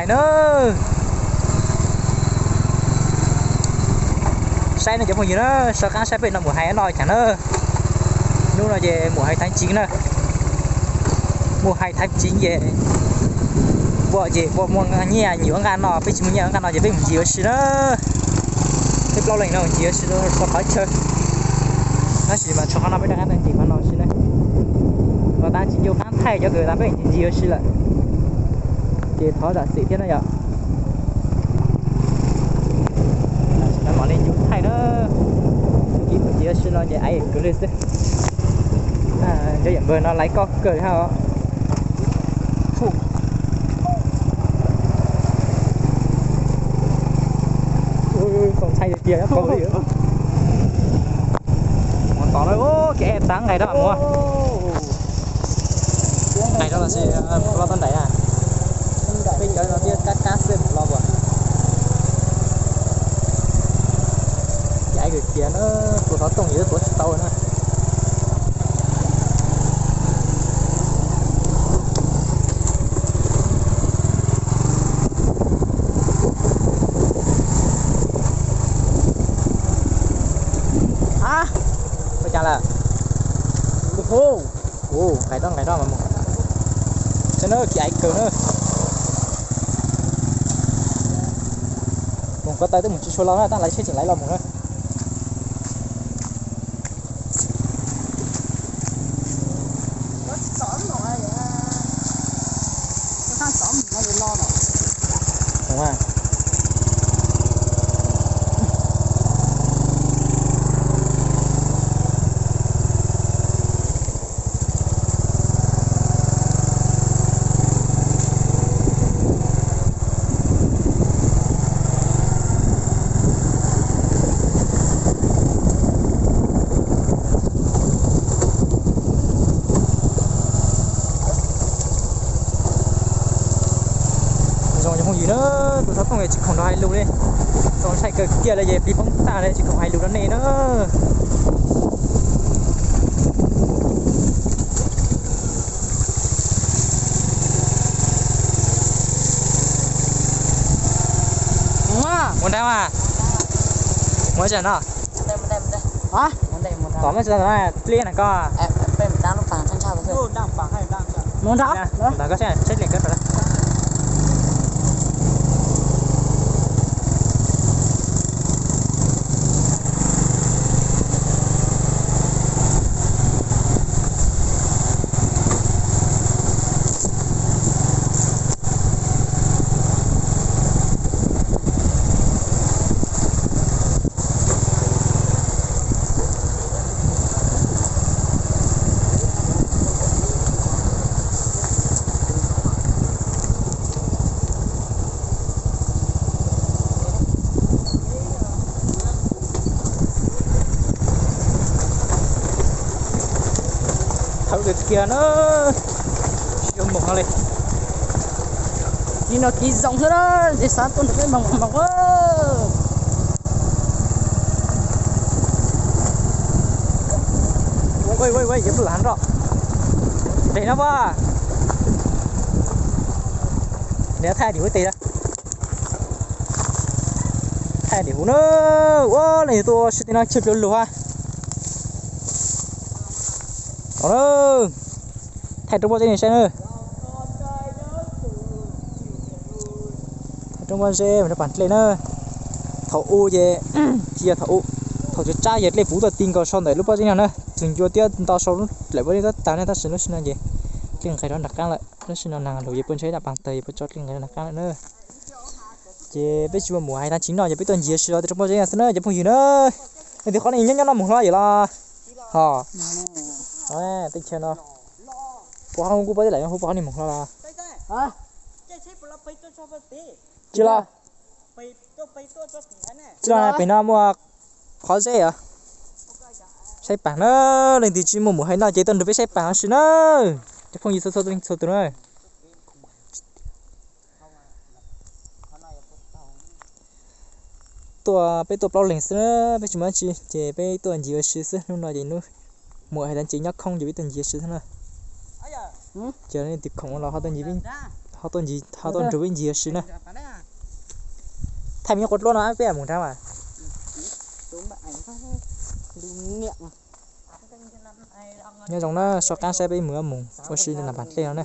Na, saib no cov phooj ywg na, soj qab saib peb no mus hais no cas na. Hnub no ces mus hais thaj tseeb na, mus hais thaj tseeb ces ua ces ua muaj nyiaj yuav nqaj no, peb tsis muaj nyiaj yuav nqaj no ces peb mus ncig ua si na. Peb plaub leeg no ncig ua si rau qhov chaw. Tab sis mas tshuav qhov no peb rov qab mus ncig qhov no si na. Los tab tsis nco qab thaij cov kws tas peb ncig ua si lawm, ces thov zam txim thiab na yom. Tab sis no mam li ncu thaij na, ib mus ncig ua si no ces aiv kawg li xwb. Cov yam npawg no laiv koj kawg hab. Txaus ntshai tiag tiag, nyob kaum li. Mus tom no, kev tav nqaij rau mus. Nqaij rau los sis los tau nraim na. Peb cov no thiaj kab kab xwb mus los puas. Ces aiv kawg kiag na, tus xov tooj yuav tuav tsis tau na. Ua cas lawm? Hu, nqaij roj nqaij roj mas mus. Saib na, kis aiv kawg na. Mus ko taw twb mus tsis tshua los na, tab lawv tsheb tseem laiv los mus na. Zoo cov phooj ywg na, tus xov tooj tsis khoom nrog hais lus li. Txaus ntshai kawg kiag li ces pib poob tag li tsis khoom hais lus rau nej na. Mus nrad mas, mus tsev no. Tom no pliab na koj. Mus nrad, tom koj tsheb liam koj. Thawv kiag kiag na, tsis muaj moos no li. Nim no kiv zoo xwb na, ces xav tuaj nrog peb moos moos. Ua ua ua, yuav pw hav nroj. Nres no puas? Nres thaij dim huv tes. Thaij dim huv na. Ua, leej yug tuaj ua si tej no tshaj plaws lug ha. Thaij rau poj zeb saib na. Thaij rau poj zeb mas rau pam dlej na. Thaum u ces, tsis yog thaum u, thaum tsav tsab yog dlej puv tuaj ti nkaus sau ntawm lub pob zeb no na, txug ncua thiab nto sau lub dlaim pob zeb tab tag ne, tab sis lub sij no ces dlej nqes rov nram qab lawm. Lub sij no nag lug ces puas ntshai dam paag tawg, puas tso dlej nqes rov nram qab lawm na. Ces peb tsis muaj mus hais tag tseeb no ces peb tuaj ncig ua si rau tej roob pob zeb no xwb na cov phooj ywg na. Leej twg qhov no nyob nyob no mus hlo yom los? Ho, teb chaws no puas qhov kuj pob zeb lawm, puas qhov no mus hlo los? Tsis los. Tsis los, pem no muaj qhov zeb os. Saib paag na, leej twg tsis muaj mus hais no ces tuaj nrug peb saib paag huv si na. Cov phooj ywg txhua txhua tus na. Tuaj, peb tuaj plaub leeg xwb na, peb tsis muaj dab tsi ces peb tuaj ncig ua si xwb. Hnub no ces hnub muaj hais tag ces nyob khoob ces peb tuaj ncig ua si xwb na. Ces leej twg khoom los ho tuaj ncig peb Ho tuaj ncig, ho tuaj nrug ib ncig ua si na. Thaij me nyuam quav dluab no peb mus nrad mas. Nyob zoo na, soj qab saib peb mus mus ua si na pas dlej no na.